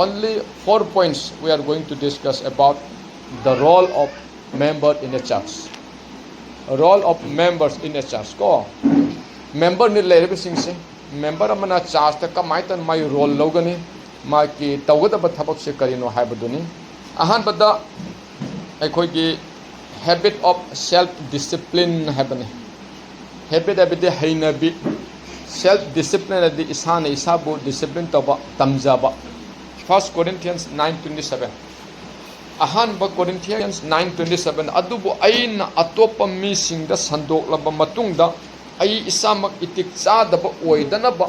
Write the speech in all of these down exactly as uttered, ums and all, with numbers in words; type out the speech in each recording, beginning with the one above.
Only four points we are going to discuss about the role of member in a church. Role of members in a church ꯀꯣ꯫ Memberꯅꯤ ꯂꯩꯔꯤꯕꯁꯤꯡꯁꯦ, member ꯑꯃꯅ churchꯇ ꯀꯃꯥꯏꯅ ꯇꯧꯅ ꯃꯥꯒꯤ role ꯂꯧꯒꯅꯤ, ꯃꯥꯒꯤ ꯇꯧꯒꯗꯕ ꯊꯕꯛꯁꯦ ꯀꯔꯤꯅꯣ ꯍꯥꯏꯕꯗꯨꯅꯤ꯫ ꯑꯍꯥꯟꯕꯗ ꯑꯩꯈꯣꯏꯒꯤ habit of self discipline ꯍꯥꯏꯕꯅꯤ꯫ Habit ꯍꯥꯏꯕꯗꯤ ꯍꯩꯅꯕꯤ, self discipline ꯍꯥꯏꯕꯗꯤ ꯏꯁꯥꯅ ꯏꯁꯥꯕꯨ discipline ꯇꯧꯕ, ꯇꯝꯖꯕ꯫ First Corinthians nine twenty seven꯫ ꯑꯍꯥꯟꯕ Corinthians nine twenty seven, "ꯑꯗꯨꯕꯨ ꯑꯩꯅ ꯑꯇꯣꯞꯄ ꯃꯤꯁꯤꯡꯗ ꯁꯟꯗꯣꯛꯂꯕ ꯃꯇꯨꯡꯗ ꯑꯩ ꯏꯁꯥꯃꯛ ꯏꯇꯤꯛ ꯆꯥꯗꯕ ꯑꯣꯏꯗꯅꯕ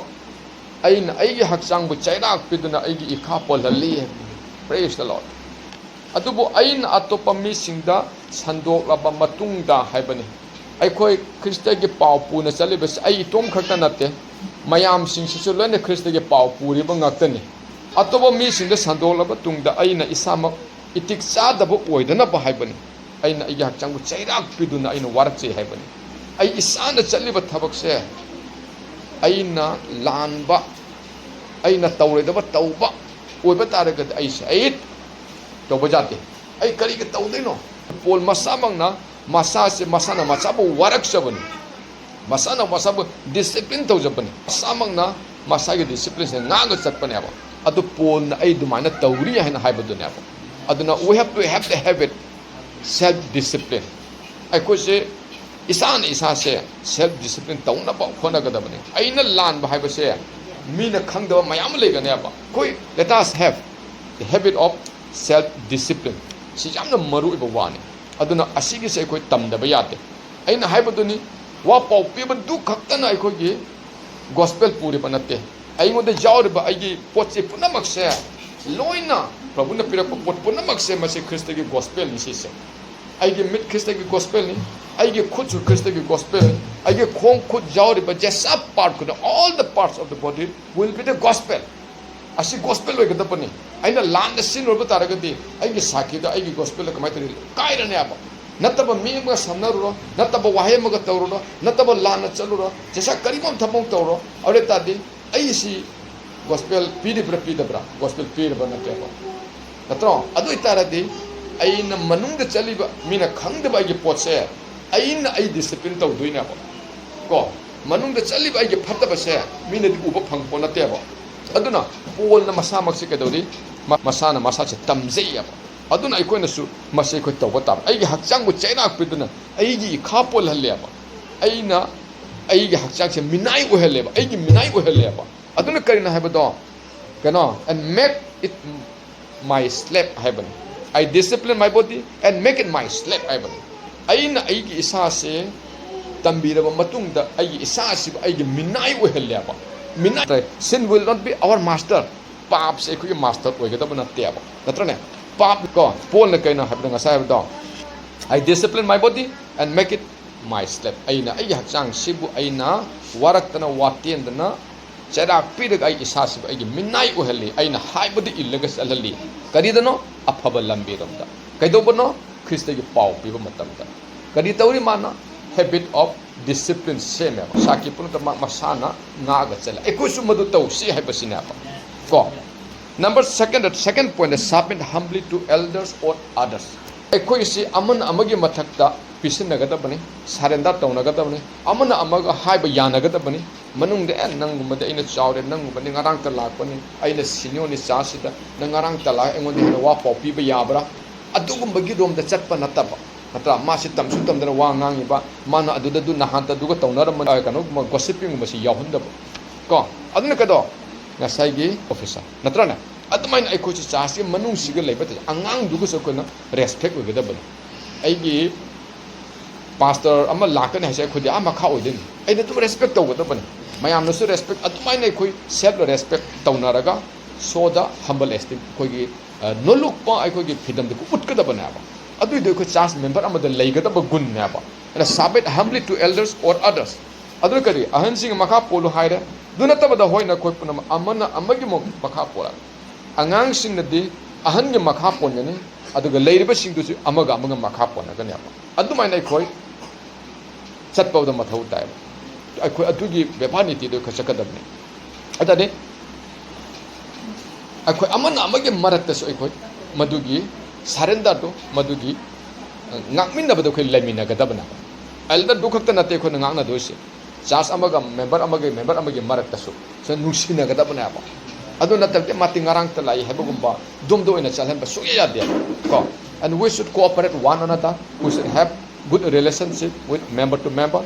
ꯑꯩꯅ ꯑꯩꯒꯤ ꯍꯛꯆꯥꯡꯕꯨ ꯆꯩꯔꯥꯛ ꯄꯤꯗꯨꯅ ꯑꯩꯒꯤ ꯏꯈꯥ ꯄꯣꯜꯍꯜꯂꯤ" ꯍꯥꯏꯕꯅꯤ꯫ Praise the Lord꯫ ꯑꯗꯨꯕꯨ ꯑꯩꯅ ꯑꯇꯣꯞꯄ ꯃꯤꯁꯤꯡꯗ ꯁꯟꯗꯣꯛꯂꯕ ꯃꯇꯨꯡꯗ ꯍꯥꯏꯕꯅꯤ꯫ ꯑꯩꯈꯣꯏ ꯈ꯭ꯔꯤꯁꯇꯒꯤ ꯄꯥꯎ ꯄꯨꯅ ꯆꯠꯂꯤꯕꯁꯤ ꯑꯩ ꯏꯇꯣꯝ ꯈꯛꯇ ꯅꯠꯇꯦ, ꯃꯌꯥꯝꯁꯤꯡꯁꯤꯁꯨ ꯂꯣꯏꯅ ꯈ꯭ꯔꯤꯁꯇꯒꯤ ꯄꯥꯎ ꯄꯨꯔꯤꯕ ꯉꯥꯛꯇꯅꯤ꯫ ꯑꯇꯣꯞꯄ ꯃꯤꯁꯤꯡꯗ ꯁꯟꯗꯣꯛꯂꯕ ꯇꯨꯡꯗ ꯑꯩꯅ ꯏꯁꯥꯃꯛ ꯏꯇꯤꯛ ꯆꯥꯗꯕ ꯑꯣꯏꯗꯅꯕ ꯍꯥꯏꯕꯅꯤ꯫ ꯑꯩꯅ ꯑꯩꯒꯤ ꯍꯛꯆꯥꯡꯕꯨ ꯆꯩꯔꯥꯛ ꯄꯤꯗꯨꯅ ꯑꯩꯅ ꯋꯥꯔꯛꯆꯩ ꯍꯥꯏꯕꯅꯤ꯫ ꯑꯩ ꯏꯁꯥꯅ ꯆꯠꯂꯤꯕ ꯊꯕꯛꯁꯦ ꯑꯩꯅ ꯂꯥꯟꯕ, ꯑꯩꯅ ꯇꯧꯔꯣꯏꯗꯕ ꯇꯧꯕ ꯑꯣꯏꯕ ꯇꯥꯔꯒꯗꯤ ꯑꯩꯁꯦ ꯑꯩ ꯇꯧꯕ ꯌꯥꯗꯦ꯫ ꯑꯩ ꯀꯔꯤꯒꯤ ꯇꯧꯗꯣꯏꯅꯣ? ꯄꯣꯜ ꯃꯁꯥꯃꯛꯅ ꯃꯁꯥꯁꯦ, ꯃꯁꯥꯅ ꯃꯁꯥꯕꯨ ꯋꯥꯔꯛꯆꯕꯅꯤ, ꯃꯁꯥꯅ ꯃꯁꯥꯕꯨ ꯗꯤꯁꯤꯄ꯭ꯂꯤꯟ ꯇꯧꯖꯕꯅꯤ, ꯃꯁꯥꯃꯛꯅ ꯃꯁꯥꯒꯤ ꯗꯤꯁꯤꯄ꯭ꯂꯤꯟꯁꯦ ꯉꯥꯛꯑꯒ ꯆꯠꯄꯅꯦꯕ꯫ ꯑꯗꯨ ꯄꯣꯜꯅ ꯑꯩ ꯑꯗꯨꯃꯥꯏꯅ ꯇꯧꯔꯤ ꯍꯥꯏꯅ ꯍꯥꯏꯕꯗꯨꯅꯦꯕ꯫ ꯑꯗꯨꯅ we have to have the habit, self discipline꯫ ꯑꯩꯈꯣꯏꯁꯦ ꯏꯁꯥꯅ ꯏꯁꯥꯁꯦ ꯁꯦꯜꯐ ꯗꯤꯁꯤꯄ꯭ꯂꯤꯟ ꯇꯧꯅꯕ ꯍꯣꯠꯅꯒꯗꯕꯅꯤ꯫ ꯑꯩꯅ ꯂꯥꯟꯕ ꯍꯥꯏꯕꯁꯦ ꯃꯤꯅ ꯈꯪꯗꯕ ꯃꯌꯥꯝ ꯑꯃ ꯂꯩꯒꯅꯦꯕ꯫ ꯑꯩꯈꯣꯏ, let us have the habit of self discipline꯫ ꯁꯤ ꯌꯥꯝꯅ ꯃꯔꯨ ꯑꯣꯏꯕ ꯋꯥꯅꯤ꯫ ꯑꯗꯨꯅ ꯑꯁꯤꯒꯤꯁꯦ ꯑꯩꯈꯣꯏ ꯇꯝꯗꯕ ꯌꯥꯗꯦ꯫ ꯑꯩꯅ ꯍꯥꯏꯕꯗꯨꯅꯤ, ꯋꯥ ꯄꯥꯎ ꯄꯤꯕꯗꯨ ꯈꯛꯇꯅ ꯑꯩꯈꯣꯏꯒꯤ ꯒꯣꯁꯄꯦꯜ ꯄꯨꯔꯤꯕ ꯅꯠꯇꯦ꯫ ꯑꯩꯉꯣꯟꯗ ꯌꯥꯎꯔꯤꯕ ꯑꯩꯒꯤ ꯄꯣꯠ ꯆꯩ ꯄꯨꯝꯅꯃꯛꯁꯦ, ꯂꯣꯏꯅ ꯄ꯭ꯔꯚꯨꯅ ꯄꯤꯔꯛꯄ ꯄꯣꯠ ꯄꯨꯝꯅꯃꯛꯁꯦ, ꯃꯁꯤ ꯈ꯭ꯔꯤꯁꯇꯒꯤ ꯒꯣꯁꯄꯦꯜꯅꯤ ꯁꯤꯁꯦ꯫ ꯑꯩꯒꯤ ꯃꯤꯠ ꯈ꯭ꯔꯤꯁꯇꯒꯤ ꯒꯣꯁꯄꯦꯜꯅꯤ, ꯑꯩꯒꯤ ꯈꯨꯠꯁꯨ ꯈ꯭ꯔꯤꯁꯇꯒꯤ ꯒꯣꯁꯄꯦꯜꯅꯤ, ꯑꯩꯒꯤ ꯈꯣꯡ ꯈꯨꯠ ꯌꯥꯎꯔꯤꯕ ꯖꯦꯁꯥ ꯄꯥꯔꯠ ꯈꯨꯗꯤꯡ, all the parts of the body will be the gospel꯫ ꯑꯁꯤ ꯒꯣꯁꯄꯦꯜ ꯑꯣꯏꯒꯗꯕꯅꯤ꯫ ꯑꯩꯅ ꯂꯥꯟꯅ ꯁꯤꯖꯤꯟꯅꯔꯨꯕ ꯇꯥꯔꯒꯗꯤ ꯑꯩꯒꯤ ꯁꯥꯈꯤꯗ, ꯑꯩꯒꯤ ꯒꯣꯁꯄꯦꯜꯗ ꯀꯃꯥꯏꯅ ꯇꯧꯔꯤ? ꯀꯥꯏꯔꯅꯦꯕ꯫ ꯅꯠꯇꯕ ꯃꯤ ꯑꯃꯒ ꯁꯝꯅꯔꯨꯔꯣ, ꯅꯠꯇꯕ ꯋꯥꯍꯩ ꯑꯃꯒ ꯇꯧꯔꯨꯔꯣ, ꯅꯠꯇꯕ ꯂꯥꯟꯅ ꯆꯠꯂꯨꯔꯣ, ꯖꯦꯁꯥ ꯀꯔꯤꯒꯨꯝꯕ ꯊꯕꯛ ꯑꯃ ꯇꯧꯔꯣ, ꯑꯗꯨ ꯑꯣꯏ ꯇꯥꯔꯗꯤ ꯑꯩꯁꯤ ꯒꯣꯁꯄꯦꯜ ꯄꯤꯔꯤꯕ꯭ꯔꯥ ꯄꯤꯗꯕ꯭ꯔꯥ? ꯒꯣꯁꯄꯦꯜ ꯄꯤꯔꯕ ꯅꯠꯇꯦꯕ, ꯅꯠꯇ꯭ꯔꯣ? ꯑꯗꯨ ꯑꯣꯏꯇꯥꯔꯗꯤ ꯑꯩꯅ ꯃꯅꯨꯡꯗ ꯆꯠꯂꯤꯕ ꯃꯤꯅ ꯈꯪꯗꯕ ꯑꯩꯒꯤ ꯄꯣꯠꯁꯦ ꯑꯩꯅ ꯑꯩ ꯗꯤꯁꯤꯄ꯭ꯂꯤꯟ ꯇꯧꯗꯣꯏꯅꯦꯕ꯫ ꯀꯣ, ꯃꯅꯨꯡꯗ ꯆꯠꯂꯤꯕ ꯑꯩꯒꯤ ꯐꯠꯇꯕꯁꯦ ꯃꯤꯅꯗꯤ ꯎꯕ ꯐꯪꯄꯣ ꯅꯠꯇꯦꯕ꯫ ꯑꯗꯨꯅ ꯄꯣꯜꯅ ꯃꯁꯥꯃꯛꯁꯦ ꯀꯩꯗꯧꯔꯤ? ꯃ-, ꯃꯁꯥꯅ ꯃꯁꯥꯁꯦ ꯇꯝꯖꯩꯌꯦꯕ꯫ ꯑꯗꯨꯅ ꯑꯩꯈꯣꯏꯅꯁꯨ ꯃꯁꯤ ꯑꯩꯈꯣꯏ ꯇꯧꯕ ꯇꯥꯕ꯫ ꯑꯩꯒꯤ ꯍꯛꯆꯥꯡꯕꯨ ꯆꯩꯔꯥꯛ ꯄꯤꯗꯨꯅ ꯑꯩꯒꯤ ꯏꯈꯥ ꯄꯣꯜꯍꯜꯂꯦꯕ꯫ ꯑꯩꯅ ꯑꯩꯒꯤ ꯍꯛꯆꯥꯡꯁꯦ ꯃꯤꯅꯥꯏ ꯑꯣꯏꯍꯜꯂꯦꯕ, ꯑꯩꯒꯤ ꯃꯤꯅꯥꯏ ꯑꯣꯏꯍꯜꯂꯦꯕ꯫ ꯑꯗꯨꯅ ꯀꯔꯤꯅꯣ ꯍꯥꯏꯕꯗꯣ, ꯀꯩꯅꯣ, "And make it my slave" ꯍꯥꯏꯕꯅꯤ꯫ "I discipline my body and make it my slave" ꯍꯥꯏꯕꯅꯤ꯫ ꯑꯩꯅ ꯑꯩꯒꯤ ꯏꯁꯥꯁꯦ ꯇꯝꯕꯤꯔꯕ ꯃꯇꯨꯡꯗ ꯑꯩꯒꯤ ꯏꯁꯥ ꯑꯁꯤꯕꯨ ꯑꯩꯒꯤ ꯃꯤꯅꯥꯏ ꯑꯣꯏꯍꯜꯂꯦꯕ꯫ ꯃꯤꯅꯥꯏ, "Sin will not be our master", ꯄꯥꯞꯁꯦ ꯑꯩꯈꯣꯏꯒꯤ ꯃꯥꯁꯇꯔ ꯑꯣꯏꯒꯗꯕ ꯅꯠꯇꯦꯕ, ꯅꯠꯇ꯭ꯔꯅꯦ? ꯄꯥꯞ ꯀꯣ, ꯄꯣꯜꯅ ꯀꯩꯅꯣ ꯍꯥꯏꯕꯗꯣ, ꯉꯁꯥꯏ ꯍꯥꯏꯕꯗꯣ, "I discipline my body and make it my slave." ꯑꯩꯅ ꯑꯩꯒꯤ ꯍꯛꯆꯥꯡꯁꯤꯕꯨ ꯑꯩꯅ ꯋꯥꯔꯛꯇꯅ, ꯋꯥꯇꯦꯟꯗꯅ, ꯆꯩꯔꯥꯛ ꯄꯤꯔꯒ ꯑꯩ ꯏꯁꯥꯁꯤꯕꯨ ꯑꯩꯒꯤ ꯃꯤꯅꯥꯏ ꯑꯣꯏꯍꯜꯂꯤ, ꯑꯩꯅ ꯍꯥꯏꯕꯗ ꯏꯜꯂꯒ ꯆꯠꯍꯜꯂꯤ꯫ ꯀꯔꯤꯗꯅꯣ? ꯑꯐꯕ ꯂꯝꯕꯤꯔꯣꯝꯗ꯫ ꯀꯩꯗꯧꯕꯅꯣ? ꯈ꯭ꯔꯤꯁꯇꯒꯤ ꯄꯥꯎ ꯄꯤꯕ ꯃꯇꯝꯗ꯫ ꯀꯔꯤ ꯇꯧꯔꯤ ꯃꯥꯅ? Habit of discipline ꯁꯦꯝꯃꯦꯕ꯫ ꯁꯥꯈꯤ ꯄꯨꯝꯅꯃꯛꯇ ꯃꯥ ꯃꯁꯥꯅ ꯉꯥꯛꯑꯒ ꯆꯠꯂꯦ꯫ ꯑꯩꯈꯣꯏꯁꯨ ꯃꯗꯨ ꯇꯧꯁꯤ ꯍꯥꯏꯕꯁꯤꯅꯦꯕ ꯀꯣ꯫ Number second, second point, submit humbly to elders or others. ꯑꯩꯈꯣꯏꯁꯤ ꯑꯃꯅ ꯑꯃꯒꯤ ꯃꯊꯛꯇ ꯄꯤꯁꯤꯟꯅꯒꯗꯕꯅꯤ, surrender ꯇꯧꯅꯒꯗꯕꯅꯤ, ꯑꯃꯅ ꯑꯃꯒ ꯍꯥꯏꯕ ꯌꯥꯅꯒꯗꯕꯅꯤ꯫ ꯃꯅꯨꯡꯗ, "ꯑꯦ, ꯅꯪꯒꯨꯝꯕꯗꯤ ꯑꯩꯅ ꯆꯥꯎꯔꯦ, ꯅꯪꯒꯨꯝꯕꯗꯤ ꯉꯔꯥꯡꯇ ꯂꯥꯛꯄꯅꯤ, ꯑꯩꯅ senior ꯅꯤ ꯆꯥꯁꯤꯗ, ꯅꯪ ꯉꯔꯥꯡꯇ ꯂꯥꯛꯑꯒ ꯑꯩꯉꯣꯟꯗ ꯍꯦꯟꯅ ꯋꯥ ꯄꯥꯎ ꯄꯤꯕ ꯌꯥꯕ꯭ꯔꯥ?" ꯑꯗꯨꯒꯨꯝꯕꯒꯤ ꯔꯣꯝꯗ ꯆꯠꯄ ꯅꯠꯇꯕ, ꯅꯠꯇ꯭ꯔꯥ? ꯃꯥꯁꯤ ꯇꯝꯁꯨ ꯇꯝꯗꯅ ꯋꯥ ꯉꯥꯡꯉꯤꯕ, ꯃꯥꯅ ꯑꯗꯨꯗ ꯑꯗꯨ ꯅꯍꯥꯟꯇ ꯑꯗꯨꯒ ꯇꯧꯅꯔꯝꯕ, ꯑ, ꯀꯩꯅꯣꯒꯨꯝꯕ gossipingꯒꯨꯝꯕꯁꯤ ꯌꯥꯎꯍꯟꯗꯕ ꯀꯣ꯫ ꯑꯗꯨꯅ ꯀꯩꯗꯧ? ꯉꯁꯥꯏꯒꯤ officer, ꯅꯠꯇ꯭ꯔꯅꯦ? ꯑꯗꯨꯃꯥꯏꯅ ꯑꯩꯈꯣꯏꯁꯤ churchꯀꯤ ꯃꯅꯨꯡꯁꯤꯒ ꯂꯩꯕ ꯇꯥꯔꯗꯤ ꯑꯉꯥꯡꯗꯨꯒꯁꯨ ꯑꯩꯈꯣꯏꯅ respect ꯑꯣꯏꯒꯗꯕꯅꯤ꯫ ꯑꯩꯒꯤ pastor ꯑꯃ ꯂꯥꯛꯀꯅꯤ ꯍꯥꯏꯁꯦ ꯑꯩꯈꯣꯏꯗꯤ ꯑꯥ ꯃꯈꯥ ꯑꯣꯏꯗꯣꯏꯅꯤ꯫ ꯑꯩꯅ ꯑꯗꯨꯝ respect ꯇꯧꯒꯗꯕꯅꯤ꯫ ꯃꯌꯥꯝꯅꯁꯨ respect, ꯑꯗꯨꯃꯥꯏꯅ ꯑꯩꯈꯣꯏ self respect ꯇꯧꯅꯔꯒ, show the humble esteem, ꯑꯩꯈꯣꯏꯒꯤ, ꯑ, ꯅꯣꯜꯂꯨꯛꯄ ꯑꯩꯈꯣꯏꯒꯤ freedomꯗꯨ ꯎꯠꯀꯗꯕꯅꯦꯕ꯫ ꯑꯗꯨꯏꯗꯣ ꯑꯩꯈꯣꯏ church member ꯑꯃꯗ ꯂꯩꯒꯗꯕ ꯒꯨꯟꯅꯦꯕ꯫ ꯑꯗꯨꯅ, "Submit humbly to elders or others." ꯑꯗꯨ ꯀꯔꯤ? ꯑꯍꯟꯁꯤꯡꯒꯤ ꯃꯈꯥ ꯄꯣꯜꯂꯨ ꯍꯥꯏꯔꯦ꯫ ꯑꯗꯨ ꯅꯠꯇꯕꯗ, ꯍꯣꯏ, ꯅꯈꯣꯏ ꯄꯨꯝꯅꯃꯛ ꯑꯃꯅ ꯑꯃꯒꯤ ꯃ-, ꯃꯈꯥ ꯄꯣꯜꯂ꯫ ꯑꯉꯥꯡꯁꯤꯡꯅꯗꯤ ꯑꯍꯟꯒꯤ ꯃꯈꯥ ꯄꯣꯟꯒꯅꯤ, ꯑꯗꯨꯒ ꯂꯩꯔꯤꯕꯁꯤꯡꯗꯨꯁꯨ ꯑꯃꯒ ꯑꯃꯒ ꯃꯈꯥ ꯄꯣꯟꯅꯒꯅꯦꯕ꯫ ꯑꯗꯨꯃꯥꯏꯅ ꯑꯩꯈꯣꯏ ꯆꯠꯄꯗ ꯃꯊꯧ ꯇꯥꯏꯕ꯫ ꯑꯩꯈꯣꯏ ꯑꯗꯨꯒꯤ ꯕꯦꯕꯥꯔ ꯅꯤꯇꯤꯗꯨ ꯑꯩꯈꯣꯏ ꯆꯠꯀꯗꯕꯅꯤ꯫ ꯑꯗꯨꯅꯤ ꯑꯩꯈꯣꯏ ꯑꯃꯅ ꯑꯃꯒꯤ ꯃꯔꯛꯇꯁꯨ ꯑꯩꯈꯣꯏ ꯃꯗꯨꯒꯤ surrenderꯗꯨ, ꯃꯗꯨꯒꯤ, ꯑ, ꯉꯥꯛꯃꯤꯟꯅꯕꯗ ꯑꯩꯈꯣꯏ ꯂꯩꯃꯤꯟꯅꯒꯗꯕꯅꯦꯕ꯫ Elderꯗꯨ ꯈꯛꯇ ꯅꯠꯇꯦ ꯑꯩꯈꯣꯏꯅ ꯉꯥꯛꯅꯗꯣꯏꯁꯦ, church ꯑꯃꯒ member ꯑꯃꯒꯤ, member ꯑꯃꯒꯤ ꯃꯔꯛꯇꯁꯨ ꯁꯤꯗ ꯅꯨꯡꯁꯤꯅꯒꯗꯕꯅꯦꯕ꯫ ꯑꯗꯨ ꯅꯠꯇꯕꯗꯤ ꯃꯥꯗꯤ ꯉꯔꯥꯡꯇ ꯂꯥꯛꯏ ꯍꯥꯏꯕꯒꯨꯝꯕ ꯗꯨꯝꯗ ꯑꯣꯏꯅ ꯆꯠꯍꯟꯕ ꯁꯨꯡꯌꯥ ꯌꯥꯗꯦ ꯀꯣ꯫ And we should cooperate one another, we should have good relationship with member to member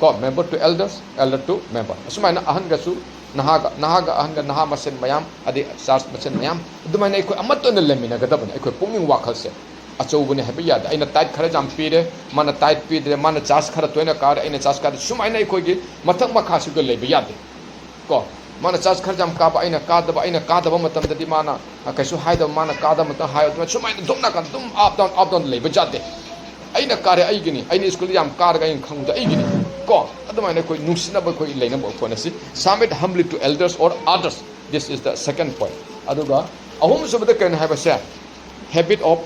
ꯀꯣ, member to elders, elder to member꯫ ꯑꯁꯨꯃꯥꯏꯅ ꯑꯍꯟꯒꯁꯨ ꯅꯍꯥꯒ, ꯅꯍꯥꯒ ꯑꯍꯟꯒ, ꯅꯍꯥ ꯃꯁꯦꯟ ꯃꯌꯥꯝ, ꯑꯗꯩ church ꯃꯁꯦꯟ ꯃꯌꯥꯝ, ꯑꯗꯨꯃꯥꯏꯅ ꯑꯩꯈꯣꯏ ꯑꯃꯠꯇ ꯑꯣꯏꯅ ꯂꯩꯃꯤꯟꯅꯒꯗꯕꯅꯤ꯫ ꯑꯩꯈꯣꯏ ꯄꯨꯛꯅꯤꯡ ꯋꯥꯈꯜꯁꯦ ꯑꯆꯧꯕꯅꯤ ꯍꯥꯏꯕ ꯌꯥꯗꯦ꯫ ꯑꯩꯅ tithe ꯈꯔ ꯌꯥꯝ ꯄꯤꯔꯦ, ꯃꯥꯅ tithe ꯄꯤꯗ꯭ꯔꯦ, ꯃꯥꯅ church ꯈꯔ ꯇꯣꯏꯅ ꯀꯥꯔꯦ, ꯑꯩꯅ church ꯀꯥꯗꯦ, ꯁꯨꯃꯥꯏꯅ ꯑꯩꯈꯣꯏꯒꯤ ꯃꯊꯛ ꯃꯈꯥꯁꯤꯒ ꯂꯩꯕ ꯌꯥꯗꯦ ꯀꯣ꯫ ꯃꯥꯅ ꯆꯥꯔꯖ ꯈꯔ ꯌꯥꯝ ꯀꯥꯕ, ꯑꯩꯅ ꯀꯥꯗꯕ, ꯑꯩꯅ ꯀꯥꯗꯕ ꯃꯇꯝꯗꯗꯤ ꯃꯥꯅ, ꯑ, ꯀꯩꯁꯨ ꯍꯥꯏꯗꯕ, ꯃꯥꯅ ꯀꯥꯗꯕ ꯃꯇꯝ ꯍꯥꯏ, ꯑꯗꯨꯃꯥꯏꯅ ꯁꯨꯃꯥꯏꯅ ꯑꯗꯨꯝ ꯅꯥꯀꯟ ꯑꯗꯨꯝ up down, up down ꯂꯩꯕ ꯌꯥꯗꯦ꯫ ꯑꯩꯅ ꯀꯥꯔꯦ ꯑꯩꯒꯤꯅꯤ, ꯑꯩꯅ ꯁ꯭ꯀꯨꯜꯗ ꯌꯥꯝ ꯀꯥꯔꯒ ꯑꯩꯅ ꯈꯪꯕꯗ ꯑꯩꯒꯤꯅꯤ꯫ ꯀꯣ, ꯑꯗꯨꯃꯥꯏꯅ ꯑꯩꯈꯣꯏ ꯅꯨꯡꯁꯤꯅꯕ ꯑꯩꯈꯣꯏ ꯂꯩꯅꯕ ꯍꯣꯠꯅꯁꯤ꯫ Submit humbly to elders or others, this is the second point. ꯑꯗꯨꯒ ꯑꯍꯨꯝꯁꯨꯕꯗ ꯀꯩꯅꯣ ꯍꯥꯏꯕꯁꯦ, habit of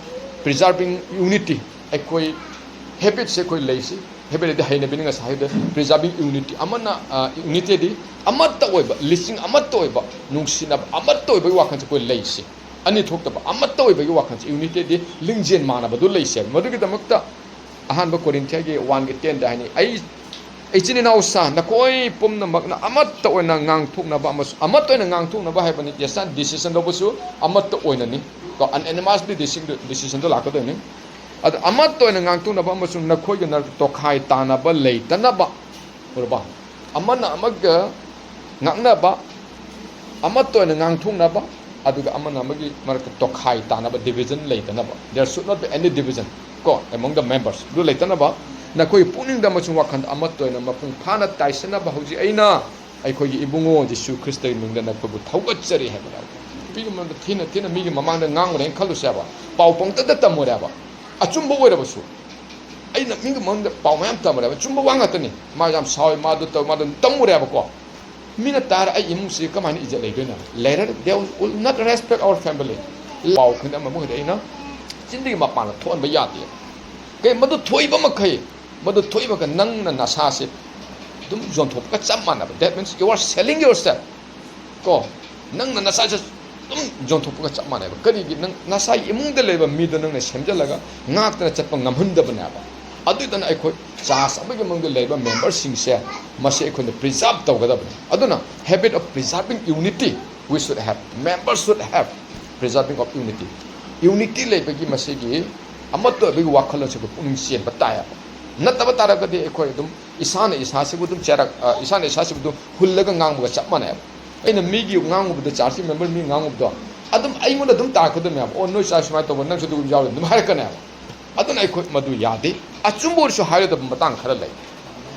preserving unity꯫ ꯑꯩꯈꯣꯏ habitꯁꯦ ꯑꯩꯈꯣꯏ ꯂꯩꯁꯤ꯫ Habit ꯍꯥꯏꯗꯤ ꯍꯩꯅꯕꯤꯅꯤ, ꯉꯁꯥꯏ ꯍꯥꯏꯕꯗ preserving unity꯫ ꯑꯃꯅ, ꯑ, unity ꯍꯥꯏꯗꯤ ꯑꯃꯠꯇ ꯑꯣꯏꯕ, ꯂꯤꯁꯤꯡ ꯑꯃꯠꯇ ꯑꯣꯏꯕ, ꯅꯨꯡꯁꯤꯅꯕ ꯑꯃꯠꯇ ꯑꯣꯏꯕꯒꯤ ꯋꯥꯈꯜꯁꯦ ꯑꯩꯈꯣꯏ ꯂꯩꯁꯤ꯫ ꯑꯅꯤ ꯊꯣꯛꯇꯕ ꯑꯃꯠꯇ ꯑꯣꯏꯕꯒꯤ ꯋꯥꯈꯜꯁꯦ, unity ꯍꯥꯏꯗꯤ ꯂꯤꯡꯖꯦꯜ ꯃꯥꯟꯅꯕꯗꯨ ꯂꯩꯁꯦ꯫ ꯃꯗꯨꯒꯤꯗꯃꯛꯇ ꯑꯍꯥꯟꯕ ꯀꯣꯔꯤꯟꯊꯤꯌꯥꯒꯤ one ꯒꯤ ten ꯗ ꯍꯥꯏꯅꯤ, "ꯑꯩ, ꯏꯆꯤꯟ ꯏꯅꯥꯎ ꯁꯥ, ꯅꯈꯣꯏ ꯄꯨꯝꯅꯃꯛꯅ ꯑꯃꯠꯇ ꯑꯣꯏꯅ ꯉꯥꯡꯊꯣꯛꯅꯕ ꯑꯃꯁꯨꯡ", ꯑꯃꯠꯇ ꯑꯣꯏꯅ ꯉꯥꯡꯊꯣꯛꯅꯕ ꯍꯥꯏꯕꯅꯤ꯫ Yes, decision ꯂꯧꯕꯁꯨ ꯑꯃꯠꯇ ꯑꯣꯏꯅꯅꯤ꯫ ꯀꯣ, unanimously decision, decision ꯗꯣ ꯂꯥꯛꯀꯗꯣꯏꯅꯤ꯫ ꯑꯗ ꯑꯃꯠꯇ ꯑꯣꯏꯅ ꯉꯥꯡꯊꯣꯛꯅꯕ ꯑꯃꯁꯨꯡ ꯅꯈꯣꯏꯒ ꯅꯔꯛꯇ ꯇꯣꯈꯥꯏ ꯇꯥꯅꯕ ꯂꯩꯇꯅꯕ꯫ ꯎꯔꯕ? ꯑꯃꯅ ꯑꯃꯒ ꯉꯥꯡꯅꯕ, ꯑꯃꯠꯇ ꯑꯣꯏꯅ ꯉꯥꯡꯊꯣꯛꯅꯕ, ꯑꯗꯨꯒ ꯑꯃꯅ ꯑꯃꯒꯤ ꯃꯔꯛꯇ ꯇꯣꯈꯥꯏ ꯇꯥꯅꯕ, division ꯂꯩꯇꯅꯕ꯫ There should not be any division, ꯀꯣ, among the members꯫ ꯑꯗꯨ ꯂꯩꯇꯅꯕ ꯅꯈꯣꯏ ꯄꯨꯛꯅꯤꯡꯗ ꯑꯃꯁꯨꯡ ꯋꯥꯈꯜꯗ ꯑꯃꯠꯇ ꯑꯣꯏꯅ ꯃꯄꯨꯡ ꯐꯥꯅ ꯇꯥꯏꯁꯤꯟꯅꯕ ꯍꯧꯖꯤꯛ ꯑꯩꯅ ꯑꯩꯈꯣꯏꯒꯤ ꯏꯕꯨꯡꯉꯣ ꯖꯤꯁꯨ ꯈ꯭ꯔꯤꯁꯇꯒꯤ ꯃꯤꯡꯗ ꯅꯈꯣꯏꯕꯨ ꯊꯧꯒꯠꯆꯔꯤ ꯍꯥꯏꯕꯅꯦꯕ꯫ ꯃꯤꯒꯤ ꯃꯃꯥꯡꯗ ꯊꯤꯅ ꯊꯤꯅ ꯃꯤꯒꯤ ꯃꯃꯥꯡꯗ ꯉꯥꯡꯉꯨꯔꯦꯅ ꯈꯜꯂꯨꯁꯦꯕ, ꯄꯥꯎ ꯄꯪꯇꯝꯗ ꯇꯝꯃꯨꯔꯦꯕ, ꯑꯆꯨꯝꯕ ꯑꯣꯏꯔꯕꯁꯨ꯫ ꯑꯩꯅ ꯃꯤꯒꯤ ꯃꯃꯥꯡꯗ ꯄꯥꯎ ꯃꯌꯥꯝ ꯇꯝꯃꯨꯔꯦꯕ, ꯑꯆꯨꯝꯕ ꯋꯥ ꯉꯥꯛꯇꯅꯤ꯫ ꯃꯥ ꯌꯥꯝ ꯁꯥꯎꯋꯦ, ꯃꯥꯗꯨ ꯇꯧꯋꯦ, ꯃꯥꯗꯨ ꯇꯝꯃꯨꯔꯦꯕꯀꯣ꯫ ꯃꯤꯅ ꯇꯥꯔ ꯑꯩ ꯏꯃꯨꯡꯁꯤ ꯀꯃꯥꯏꯅ ꯏꯖꯠ ꯂꯩꯗꯣꯏꯅꯣ? Leader, they will not respect our family꯫ ꯄꯥꯎ ꯈꯪꯗꯦ ꯑꯃ ꯃꯈꯩꯗꯤ ꯑꯩꯅ ꯆꯤꯟꯗꯒꯤ ꯃꯄꯥꯟꯗ ꯊꯣꯛꯍꯟꯕ ꯌꯥꯗꯦ꯫ ꯀꯩ ꯃꯗꯨ ꯊꯣꯛꯏꯕ ꯃꯈꯩ, ꯃꯗꯨ ꯊꯣꯛꯏꯕꯒ ꯅꯪꯅ ꯅꯁꯥꯁꯦ ꯑꯗꯨꯝ ꯌꯣꯟꯊꯣꯛꯄꯒ ꯆꯞ ꯃꯥꯟꯅꯕ꯫ That means you are selling yourself꯫ ꯀꯣ, ꯅꯪꯅ ꯅꯁꯥꯁꯦ ꯑꯗꯨꯝ ꯌꯣꯟꯊꯣꯛꯄꯒ ꯆꯞ ꯃꯥꯟꯅꯩꯕ꯫ ꯀꯔꯤꯒꯤ? ꯅꯪ ꯅꯁꯥꯒꯤ ꯏꯃꯨꯡꯗ ꯂꯩꯕ ꯃꯤꯗꯣ ꯅꯪꯅ ꯁꯦꯝꯖꯤꯜꯂꯒ ꯉꯥꯛꯇꯅ ꯆꯠꯄ ꯉꯝꯍꯟꯗꯕꯅꯦꯕ꯫ ꯑꯗꯨꯗꯨꯅ ꯑꯩꯈꯣꯏ ꯆꯥꯔꯆ ꯑꯃꯒꯤ ꯃꯅꯨꯡꯗ ꯂꯩꯔꯤꯕ ꯃꯦꯝꯕꯔꯁꯤꯡꯁꯦ, ꯃꯁꯤ ꯑꯩꯈꯣꯏꯅ preserve ꯇꯧꯒꯗꯕꯅꯤ꯫ ꯑꯗꯨꯅ habit of preserving unity we should have, members should have, preserving of unity꯫ Unity ꯂꯩꯕꯒꯤ ꯃꯁꯤꯒꯤ ꯑꯃꯠꯇ ꯑꯣꯏꯕꯒꯤ ꯋꯥꯈꯜꯂꯣꯟꯁꯦ ꯑꯩꯈꯣꯏ ꯄꯨꯛꯅꯤꯡ ꯆꯦꯟꯕ ꯇꯥꯏꯌꯦꯕ꯫ ꯅꯠꯇꯕ ꯇꯥꯔꯒꯗꯤ ꯑꯩꯈꯣꯏ ꯑꯗꯨꯝ ꯏꯁꯥꯅ ꯏꯁꯥꯁꯤꯕꯨ ꯑꯗꯨꯝ ꯆꯦꯔꯛ-, ꯑ, ꯏꯁꯥꯅ ꯏꯁꯥꯁꯤꯕꯨ ꯑꯗꯨꯝ ꯍꯨꯜꯂꯒ ꯉꯥꯡꯕꯒ ꯆꯞ ꯃꯥꯟꯅꯩꯕ꯫ ꯑꯩꯅ ꯃꯤꯒꯤ ꯉꯥꯡꯉꯨꯕꯗ, ꯆꯥꯔꯆꯀꯤ ꯃꯦꯝꯕꯔ ꯃꯤ ꯉꯥꯡꯉꯨꯕꯗꯣ ꯑꯗꯨꯝ ꯑꯩꯉꯣꯟꯗ ꯑꯗꯨꯝ ꯇꯥꯔꯛꯀꯗꯣꯏꯅꯦꯕ꯫ "ꯑꯣ, ꯅꯣꯏ ꯆꯥꯔꯆ ꯁꯨꯃꯥꯏꯅ ꯇꯧꯕ, ꯅꯪꯁꯨ ꯑꯗꯨꯒꯨꯝꯕ ꯌꯥꯎꯔꯦ" ꯑꯗꯨꯝ ꯍꯥꯏꯔꯛꯀꯅꯦꯕ꯫ ꯑꯗꯨꯅ ꯑꯩꯈꯣꯏ ꯃꯗꯨ ꯌꯥꯗꯦ꯫ ꯑꯆꯨꯝꯕ ꯑꯣꯏꯔꯁꯨ ꯍꯥꯏꯔꯣꯏꯗꯕ ꯃꯇꯥꯡ ꯈꯔ ꯂꯩ꯫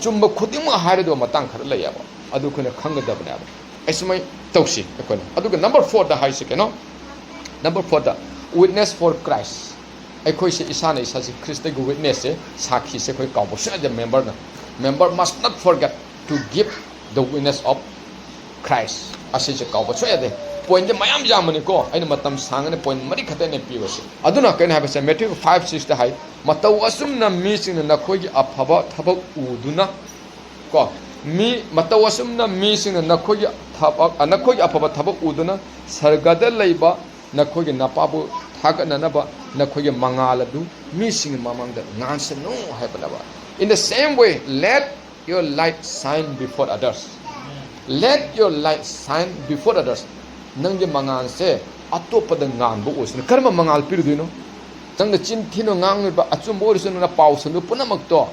ꯆꯨꯝꯕ ꯈꯨꯗꯤꯡꯃꯛ ꯍꯥꯏꯔꯣꯏꯗꯕ ꯃꯇꯥꯡ ꯈꯔ ꯂꯩꯌꯦꯕ꯫ ꯑꯗꯨ ꯑꯩꯈꯣꯏꯅ ꯈꯪꯒꯗꯕꯅꯦꯕ꯫ ꯑꯩ ꯁꯨꯃꯥꯏꯅ ꯇꯧꯁꯤ ꯑꯩꯈꯣꯏꯅ꯫ ꯑꯗꯨꯒ number fourꯗ ꯍꯥꯏꯁꯤ ꯀꯩꯅꯣ? Number fourꯗ, witness for Christ꯫ ꯑꯩꯈꯣꯏꯁꯦ ꯏꯁꯥꯅ ꯏꯁꯥꯁꯦ ꯈ꯭ꯔꯤꯁꯇꯒꯤ witnessꯁꯦ, ꯁꯥꯈꯤꯁꯦ ꯑꯩꯈꯣꯏ ꯀꯥꯎꯕ ꯁꯨꯡꯌꯥ ꯌꯥꯗꯦ꯫ Memberꯅ, member must not forget to give the witness of Christ꯫ ꯑꯁꯤꯁꯦ ꯀꯥꯎꯕ ꯁꯨꯡꯌꯥ ꯌꯥꯗꯦ꯫ Pointꯁꯦ ꯃꯌꯥꯝ ꯌꯥꯝꯕꯅꯤꯀꯣ, ꯑꯩꯅ ꯃꯇꯝ ꯁꯥꯡꯉꯅꯤ, point ꯃꯔꯤ ꯈꯛꯇ ꯑꯩꯅ ꯄꯤꯕꯁꯦ꯫ ꯑꯗꯨꯅ ꯀꯩꯅꯣ ꯍꯥꯏꯕꯁꯦ, Matthew five sixꯇ ꯍꯥꯏ, "ꯃꯇꯧ ꯑꯁꯨꯝꯅ ꯃꯤꯁꯤꯡꯅ ꯅꯈꯣꯏꯒꯤ ꯑꯐꯕ ꯊꯕꯛ ꯎꯗꯨꯅ", ꯀꯣ, ꯃꯤ, "ꯃꯇꯧ ꯑꯁꯨꯝꯅ ꯃꯤꯁꯤꯡꯅ ꯅꯈꯣꯏꯒꯤ ꯊꯕꯛ, ꯑ, ꯅꯈꯣꯏꯒꯤ ꯑꯐꯕ ꯊꯕꯛ ꯎꯗꯨꯅ ꯁꯔꯒꯗ ꯂꯩꯕ ꯅꯈꯣꯏꯒꯤ ꯅꯄꯥꯕꯨ ꯊꯥꯒꯠꯅꯅꯕ ꯅꯈꯣꯏꯒꯤ ꯃꯉꯥꯜ ꯑꯗꯨ ꯃꯤꯁꯤꯡꯒꯤ ꯃꯃꯥꯡꯗ ꯉꯥꯟꯁꯅꯨ" ꯍꯥꯏꯕꯅꯦꯕ꯫ In the same way, let your light shine before others. Let your light shine before others. ꯅꯪꯒꯤ ꯃꯉꯥꯜꯁꯦ ꯑꯇꯣꯞꯄꯗ ꯉꯥꯟꯕ ꯑꯣꯏꯁꯅꯨ꯫ ꯀꯔꯝꯕ ꯃꯉꯥꯜ ꯄꯤꯔꯨꯗꯣꯏꯅꯣ? ꯅꯪꯅ ꯆꯤꯟ ꯊꯤꯅ ꯉꯥꯡꯂꯤꯕ, ꯑꯆꯨꯝꯕ ꯑꯣꯏꯔꯁꯨ ꯅꯪꯅ ꯄꯥꯎ ꯁꯟꯗꯣꯛ ꯄꯨꯝꯅꯃꯛꯇꯣ,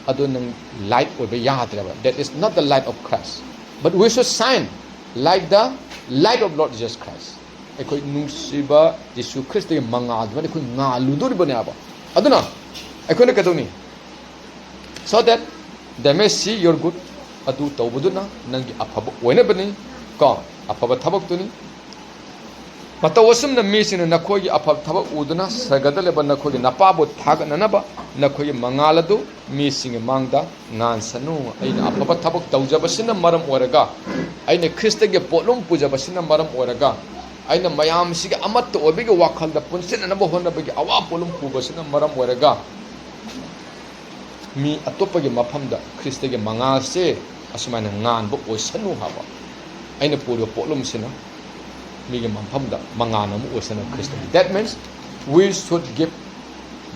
ꯑꯗꯨ ꯅꯪ light ꯑꯣꯏꯕ ꯌꯥꯗ꯭ꯔꯦꯕ꯫ That is not the light of Christ. But we should shine like the light of Lord Jesus Christ. ꯑꯩꯈꯣꯏ ꯅꯨꯡꯁꯤꯕ ꯌꯤꯁꯨ ꯈ꯭ꯔꯤꯁꯇꯒꯤ ꯃꯉꯥꯜ ꯑꯗꯨꯃꯥꯏꯅ ꯑꯩꯈꯣꯏ ꯉꯥꯜꯂꯨꯗꯣꯔꯤꯕꯅꯦꯕ꯫ ꯑꯗꯨꯅ ꯑꯩꯈꯣꯏꯅ ꯀꯩꯗꯧꯅꯤ? "So that they may see your good", ꯑꯗꯨ ꯇꯧꯕꯗꯨꯅ ꯅꯪꯒꯤ ꯑꯐꯕ ꯑꯣꯏꯅꯕꯅꯤ, ꯀꯣ, ꯑꯐꯕ ꯊꯕꯛꯇꯨꯅꯤ꯫ "ꯃꯇꯧ ꯑꯁꯨꯝꯅ ꯃꯤꯁꯤꯡꯅ ꯅꯈꯣꯏꯒꯤ ꯑꯐꯕ ꯊꯕꯛ ꯎꯗꯨꯅ ꯁꯔꯒꯗ ꯂꯩꯕ ꯅꯈꯣꯏꯒꯤ ꯅꯄꯥꯕꯨ ꯊꯥꯒꯠꯅꯅꯕ ꯅꯈꯣꯏꯒꯤ ꯃꯉꯥꯜ ꯑꯗꯨ ꯃꯤꯁꯤꯡꯒꯤ ꯃꯥꯡꯗ ꯉꯥꯟꯁꯅꯨ"꯫ ꯑꯩꯅ ꯑꯐꯕ ꯊꯕꯛ ꯇꯧꯖꯕꯁꯤꯅ ꯃꯔꯝ ꯑꯣꯏꯔꯒ, ꯑꯩꯅ ꯈ꯭ꯔꯤꯁꯇꯒꯤ ꯄꯣꯠꯂꯨꯝ ꯄꯨꯖꯕꯁꯤꯅ ꯃꯔꯝ ꯑꯣꯏꯔꯒ, ꯑꯩꯅ ꯃꯌꯥꯝꯁꯤꯒꯤ ꯑꯃꯠꯇ ꯑꯣꯏꯕꯒꯤ ꯋꯥꯈꯜꯗ ꯄꯨꯟꯁꯤꯟꯅꯅꯕ ꯍꯣꯠꯅꯕꯒꯤ ꯑꯋꯥ ꯄꯣꯠꯂꯨꯝ ꯄꯨꯕꯁꯤꯅ ꯃꯔꯝ ꯑꯣꯏꯔꯒ, ꯃꯤ ꯑꯇꯣꯞꯄꯒꯤ ꯃꯐꯝꯗ ꯈ꯭ꯔꯤꯁꯇꯒꯤ ꯃꯉꯥꯜꯁꯦ ꯑꯁꯨꯃꯥꯏꯅ ꯉꯥꯟꯕ ꯑꯣꯏꯁꯅꯨ ꯍꯥꯏꯕ꯫ ꯑꯩꯅ ꯄꯨꯔꯤꯕ ꯄꯣꯠꯂꯨꯝꯁꯤꯅ ꯃꯤꯒꯤ ꯃꯐꯝꯗ ꯃꯉꯥꯜ ꯑꯃ ꯑꯣꯏꯁꯅꯨ ꯈ꯭ꯔꯤꯁꯇꯒꯤ꯫ That means we should give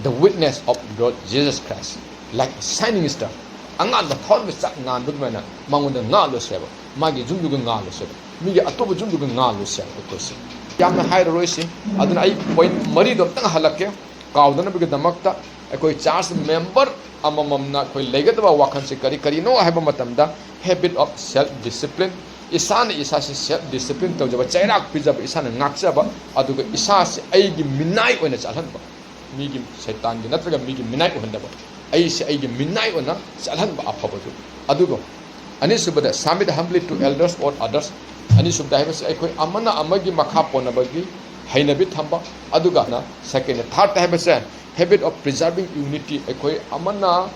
the witness of Lord Jesus Christ like a shining star. ꯑꯉꯥꯟꯕ ꯊꯋꯥꯟꯃꯤꯆꯥꯛ ꯉꯥꯟꯕ ꯑꯗꯨꯃꯥꯏꯅ ꯃꯉꯣꯟꯗ ꯉꯥꯜꯂꯨꯁꯦꯕ, ꯃꯥꯒꯤ ꯌꯨꯝꯗꯨꯒ ꯉꯥꯜꯂꯨꯁꯦꯕ, ꯃꯤꯒꯤ ꯑꯇꯣꯞꯄ ꯌꯨꯝꯗꯨꯒ ꯉꯥꯜꯂꯨꯁꯦꯕ ꯑꯩꯈꯣꯏꯁꯦ꯫ ꯌꯥꯝꯅ ꯍꯥꯏꯔꯔꯣꯏꯁꯤ꯫ ꯑꯗꯨꯅ ꯑꯩ point ꯃꯔꯤꯗꯣ ꯑꯝꯇꯪ ꯍꯜꯂꯛꯀꯦ, ꯀꯥꯎꯗꯅꯕꯒꯤꯗꯃꯛꯇ꯫ ꯑꯩꯈꯣꯏ church member ꯑꯃꯃꯝꯅ ꯑꯩꯈꯣꯏ ꯂꯩꯒꯗꯕ ꯋꯥꯈꯜꯁꯦ ꯀꯔꯤ ꯀꯔꯤꯅꯣ ꯍꯥꯏꯕ ꯃꯇꯝꯗ, habit of self discipline, ꯏꯁꯥꯅ ꯏꯁꯥꯁꯤ self discipline ꯇꯧꯖꯕ, ꯆꯩꯔꯥꯛ ꯄꯤꯖꯕ, ꯏꯁꯥꯅ ꯉꯥꯛꯆꯕ, ꯑꯗꯨꯒ ꯏꯁꯥꯁꯤ ꯑꯩꯒꯤ ꯃꯤꯅꯥꯏ ꯑꯣꯏꯅ ꯆꯠꯍꯟꯕ, ꯃꯤꯒꯤ, ꯁꯩꯇꯥꯟꯒꯤ ꯅꯠꯇ꯭ꯔꯒ ꯃꯤꯒꯤ ꯃꯤꯅꯥꯏ ꯑꯣꯏꯍꯟꯗꯕ, ꯑꯩꯁꯦ ꯑꯩꯒꯤ ꯃꯤꯅꯥꯏ ꯑꯣꯏꯅ ꯆꯠꯍꯟꯕ ꯑꯐꯕꯗꯨ꯫ ꯑꯗꯨꯒ ꯑꯅꯤꯁꯨꯕꯗ, submit humbly to elders or others. ꯑꯅꯤꯁꯨꯕꯗ ꯍꯥꯏꯕꯁꯦ ꯑꯩꯈꯣꯏ ꯑꯃꯅ ꯑꯃꯒꯤ ꯃꯈꯥ ꯄꯣꯟꯅꯕꯒꯤ ꯍꯩꯅꯕꯤ ꯊꯝꯕ꯫ ꯑꯗꯨꯒ second, third ꯍꯥꯏꯕꯁꯦ habit of preserving unity, ꯑꯩꯈꯣꯏ ꯑꯃꯅ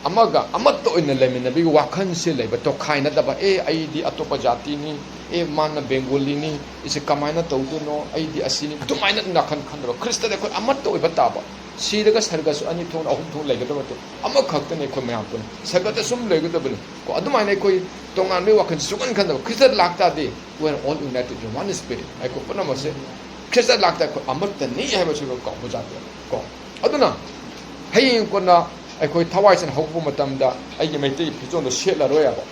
ꯑꯃꯒ ꯑꯃꯠꯇ ꯑꯣꯏꯅ ꯂꯩꯃꯤꯟꯅꯕꯒꯤ ꯋꯥꯈꯜꯁꯦ ꯂꯩꯕ, ꯇꯣꯈꯥꯏꯅꯗꯕ꯫ ꯑꯦ, ꯑꯩꯗꯤ ꯑꯇꯣꯞꯄ ꯖꯥꯇꯤꯅꯤ, ꯑꯦ, ꯃꯥꯅ ꯕꯦꯡꯒꯣꯂꯤꯅꯤ, ꯏꯁꯦ ꯀꯃꯥꯏꯅ ꯇꯧꯗꯣꯏꯅꯣ, ꯑꯩꯗꯤ ꯑꯁꯤꯅꯤ, ꯑꯗꯨꯃꯥꯏꯅ ꯅꯥꯀꯟ ꯈꯟꯗꯕ꯫ ꯈ꯭ꯔꯤꯁꯇꯗꯤ ꯑꯩꯈꯣꯏ ꯑꯃꯠꯇ ꯑꯣꯏꯕ ꯇꯥꯕ꯫ ꯁꯤꯔꯒ ꯁꯔꯒꯁꯨ ꯑꯅꯤ ꯊꯣꯛꯅ, ꯑꯍꯨꯝ ꯊꯣꯛꯅ ꯂꯩꯒꯗꯕ ꯅꯠꯇꯦ, ꯑꯃꯈꯛꯇꯅꯤ ꯑꯩꯈꯣꯏ ꯃꯌꯥꯝ ꯄꯨꯟꯅ꯫ ꯁꯔꯒꯗ ꯁꯨꯝ ꯂꯩꯒꯗꯕꯅꯤ ꯀꯣ꯫ ꯑꯗꯨꯃꯥꯏꯅ ꯑꯩꯈꯣꯏ ꯇꯣꯉꯥꯟꯕꯒꯤ ꯋꯥꯈꯜ ꯁꯨꯡꯈꯟ ꯈꯟꯗꯕ꯫ ꯈ꯭ꯔꯤꯁꯇꯗ ꯂꯥꯛꯇꯥꯔꯗꯤ, we are all united in one spirit꯫ ꯑꯩꯈꯣꯏ ꯄꯨꯝꯅꯃꯛꯁꯦ ꯈ꯭ꯔꯤꯁꯇꯗ ꯂꯥꯛꯇꯥꯔꯗꯤ ꯑꯩꯈꯣꯏ ꯑꯃꯠꯇꯅꯤ ꯍꯥꯏꯕꯁꯤ ꯑꯩꯈꯣꯏ ꯀꯥꯎꯕ ꯌꯥꯗꯦ ꯀꯣ꯫ ꯑꯗꯨꯅ ꯍꯌꯦꯡ ꯀꯣꯟꯅ ꯑꯩꯈꯣꯏ ꯊꯋꯥꯏꯁꯤꯅ ꯍꯧꯒꯠꯄ ꯃꯇꯝꯗ ꯑꯩꯒꯤ ꯃꯩꯇꯩꯒꯤ ꯐꯤꯖꯣꯜꯗꯣ ꯁꯦꯠꯂꯔꯣꯏ ꯍꯥꯏꯕ꯫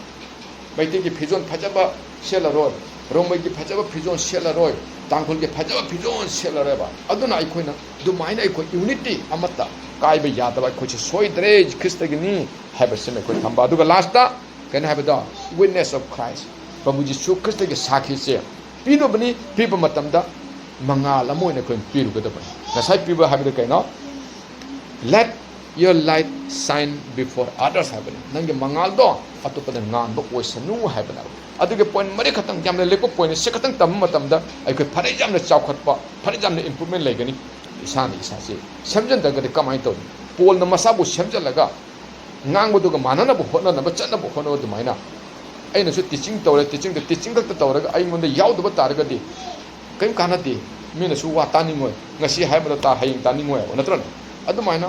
ꯃꯩꯇꯩꯒꯤ ꯐꯤꯖꯣꯜ ꯐꯖꯕ ꯁꯦꯠꯂꯔꯣꯏ, ꯔꯣꯡꯃꯩꯒꯤ ꯐꯖꯕ ꯐꯤꯖꯣꯜ ꯁꯦꯠꯂꯔꯣꯏ, ꯇꯥꯡꯈꯨꯜꯒꯤ ꯐꯖꯕ ꯐꯤꯖꯣꯜ ꯁꯦꯠꯂꯔꯣꯏꯕ꯫ ꯑꯗꯨꯅ ꯑꯩꯈꯣꯏꯅ ꯑꯗꯨꯃꯥꯏꯅ ꯑꯩꯈꯣꯏ unity ꯑꯃꯠꯇ ꯀꯥꯏꯕ ꯌꯥꯗꯕ, ꯑꯩꯈꯣꯏꯁꯦ ꯁꯣꯏꯗ꯭ꯔꯦ, ꯈ꯭ꯔꯤꯁꯇꯒꯤꯅꯤ ꯍꯥꯏꯕꯁꯤꯃ ꯑꯩꯈꯣꯏ ꯊꯝꯕ꯫ ꯑꯗꯨꯒ last ꯀꯩꯅꯣ ꯍꯥꯏꯕꯗꯣ, witness of Christ, ꯄ꯭ꯔꯚꯨ ꯖꯤꯁꯨ ꯈ꯭ꯔꯤꯁꯇꯒꯤ ꯁꯥꯈꯤꯁꯦ ꯄꯤꯗꯧꯕꯅꯤ꯫ ꯄꯤꯕ ꯃꯇꯝꯗ ꯃꯉꯥꯜ ꯑꯃ ꯑꯣꯏꯅ ꯑꯩꯈꯣꯏꯅ ꯄꯤꯔꯨꯒꯗꯕꯅꯤ꯫ ꯉꯁꯥꯏ ꯄꯤꯕ ꯍꯥꯏꯕꯗꯨ ꯀꯩꯅꯣ? Let your light shine before others ꯍꯥꯏꯕꯅꯤ꯫ ꯅꯪꯒꯤ ꯃꯉꯥꯜꯗꯣ ꯑꯇꯣꯞꯄꯗ ꯉꯥꯟꯕ ꯑꯣꯏꯁꯅꯨ ꯍꯥꯏꯕꯅꯦꯕ꯫ ꯑꯗꯨꯒꯤ point ꯃꯔꯤ ꯈꯛꯇꯪ, ꯌꯥꯝꯅ ꯂꯦꯞꯄ point, ꯁꯤ ꯈꯛꯇꯪ ꯇꯝꯕ ꯃꯇꯝꯗ ꯑꯩꯈꯣꯏ ꯐꯔꯦ ꯌꯥꯝꯅ ꯆꯥꯎꯈꯠꯄ, ꯐꯔꯦ ꯌꯥꯝꯅ improvement ꯂꯩꯒꯅꯤ꯫ ꯏꯁꯥꯅ ꯏꯁꯥꯁꯤ ꯁꯦꯝꯖꯤꯟꯗ꯭ꯔꯒꯗꯤ ꯀꯃꯥꯏꯅ ꯇꯧꯅꯤ? ꯄꯣꯜꯅ ꯃꯁꯥꯕꯨ ꯁꯦꯝꯖꯤꯜꯂꯒ ꯉꯥꯡꯕꯗꯨꯒ ꯃꯥꯟꯅꯅꯕ ꯍꯣꯠꯅꯅꯕ, ꯆꯠꯅꯕ ꯍꯣꯠꯅꯕ ꯑꯗꯨꯃꯥꯏꯅ ꯑꯩꯅꯁꯨ teaching ꯇꯧꯔꯦ, teachingꯗ teaching ꯈꯛꯇ ꯇꯧꯔꯒ ꯑꯩꯉꯣꯟꯗ ꯌꯥꯎꯗꯕ ꯇꯥꯔꯒꯗꯤ ꯀꯔꯤꯝ ꯀꯥꯟꯅꯗꯦ꯫ ꯃꯤꯅꯁꯨ ꯋꯥ ꯇꯥꯅꯤꯡꯉꯣꯏ, ꯉꯁꯤ ꯍꯥꯏꯕꯗ ꯇꯥ ꯍꯌꯦꯡ ꯇꯥꯅꯤꯡꯉꯣꯏ ꯍꯥꯏꯕ ꯅꯠꯇ꯭ꯔꯅꯦ? ꯑꯗꯨꯃꯥꯏꯅ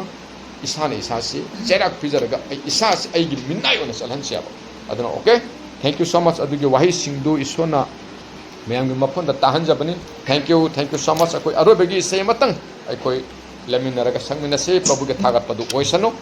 ꯏꯁꯥꯅ ꯏꯁꯥꯁꯤ ꯆꯩꯔꯥꯛ ꯄꯤꯖꯔꯒ ꯑꯩ ꯏꯁꯥꯁꯤ ꯑꯩꯒꯤ ꯃꯤꯅꯥꯏ ꯑꯣꯏꯅ ꯆꯠꯍꯟꯁꯦꯕ꯫ ꯑꯗꯨꯅ okay, thank you so much꯫ ꯑꯗꯨꯒꯤ ꯋꯥꯍꯩꯁꯤꯡꯗꯨ ꯏꯁꯣꯔꯅ ꯃꯌꯥꯝꯒꯤ ꯃꯐꯝꯗ ꯇꯥꯍꯟꯖꯕꯅꯤ꯫ Thank you, thank you so much꯫ ꯑꯩꯈꯣꯏ ꯑꯔꯣꯏꯕꯒꯤ ꯏꯁꯩ ꯑꯃꯇꯪ ꯑꯩꯈꯣꯏ ꯂꯩꯃꯤꯟꯅꯔꯒ ꯁꯛꯃꯤꯟꯅꯁꯤ꯫ ꯄ꯭ꯔꯚꯨꯒꯤ ꯊꯥꯒꯠꯄꯗꯨ ꯑꯣꯏꯁꯅꯨ꯫